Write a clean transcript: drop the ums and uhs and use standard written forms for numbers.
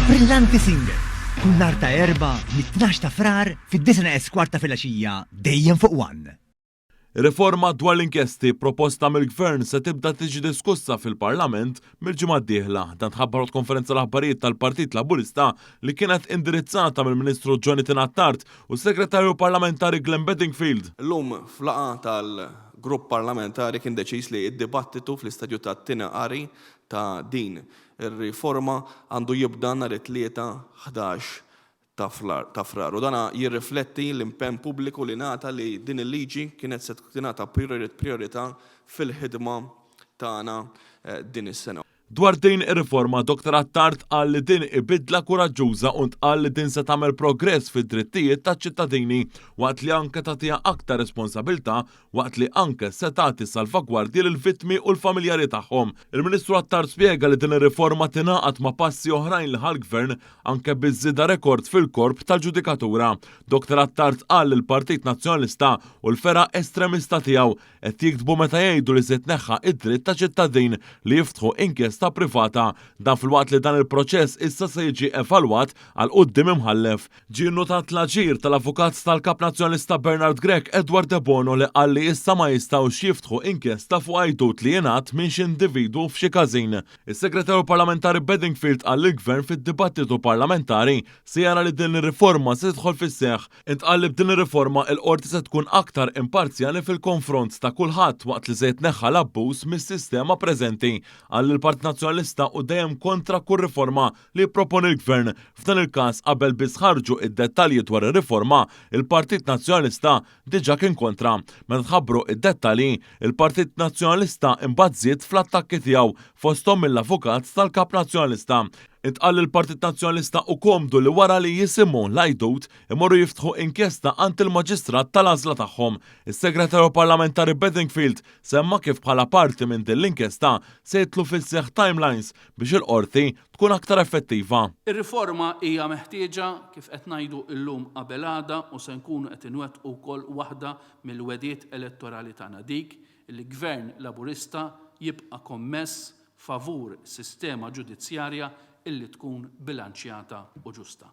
Brillanti Singer, kull nhar ta' Erbgħa mit-12 ta' Frar fid-disgħa neqes kwart ta' filgħaxija dejjem fuq One. Riforma dwar l-inkjesti proposta mill-Gvern se tibda tiġi diskussa fil-Parlament mill-ġimgħa d-dieħla. Dan tħabbar waqt konferenza l-aħbarijiet tal-Partit Laburista li kienet indirizzata mill-Ministru Jonathan Attard u s-Segretarju Parlamentari Glenn Bedingfield. Illum f'laqgħa tal-Grupp Parlamentari kien deċiż li d-dibattitu fl-istadju tat-tieni qari ta' din ir-riforma għandu jibda nhar it-Tlieta 11 ta' Frar u dan jirrifletti l-impenn pubbliku li ngħata li din il-liġi kienet se tingħata prijorità fil-ħidma tagħna din is-sena. Dwar din ir-riforma, Dottor Attard qal li din hi bidla kuraġġuża u ntqal li din se tagħmel progress fid-drittijiet taċ-ċittadini waqt li anke tagħtiha aktar responsabilità waqt li anke se tagħti salvagwardji lill-vittmi u l-familjari tagħhom. Il-Ministru Attard spjega li din ir-riforma tingħaqad ma' passi oħrajn li ħa l-Gvern anke biż-żieda rekord fil-korp tal-ġudikatura. Dottor Attard qal li l-Partit Nazzjonalista u l-fergħa estremista tiegħu Qed jigdbu meta jgħidu li se jitneħħa id-dritt ta' ċittadin li jiftħu inkjesta privata. Dan filwaqt li dan il-proċess issa se jiġi evalwat għal quddiem imħallef. Ġie nnotat l-aġir tal-avukat tal-Kap Nazzjonalista Bernard Grech Edward Debono li qal li issa ma jistgħux jiftħu inkjesta fuq għajdut li jingħad minn xi individwu f'xi każin. Is-Segretarju Parlamentari Bedingfield qal li l-Gvern fid-dibattitu parlamentari se jara li din ir-riforma se tidħol fis-seħħ. Intqal li b'din ir-riforma il-Qorti se tkun aktar imparzjali fil-konfront ta' kulħadd waqt li se jitneħħa l-abbuż mis-sistema preżenti. Qal li l-Partit Nazzjonalista hu dejjem kontra kull riforma li jipproponi l-Gvern. F'dan il-każ qabel biss ħarġu id-dettalji dwar ir-riforma, il-Partit Nazzjonalista diġà kien kontra. Meta tħabbru id-dettalji, il-Partit Nazzjonalista imbagħad żied fl-attakki tiegħu fosthom mill-avukat tal-Kap Nazzjonalista. Intqal li l-Partit Nazzjonalista hu komdu li wara li jisimgħu l-għajdut imorru jiftħu inkjesta għand il-Maġistrat tal-għażla tagħhom. Is-Segretarju Parlamentari Bedingfield semma kif bħala parti minn din l-inkjesta se jidħlu fis-seħħ timelines biex il-Qorti tkun aktar effettiva. Ir-riforma hija meħtieġa, kif qed ngħidu illum qabel għada u se nkunu qed inwettqu wkoll waħda mill-wegħdiet elettorali tagħna, dik li Gvern Laburista jibqa' kommess favur sistema ġudizzjarja illi tkun bilanċjata u ġusta.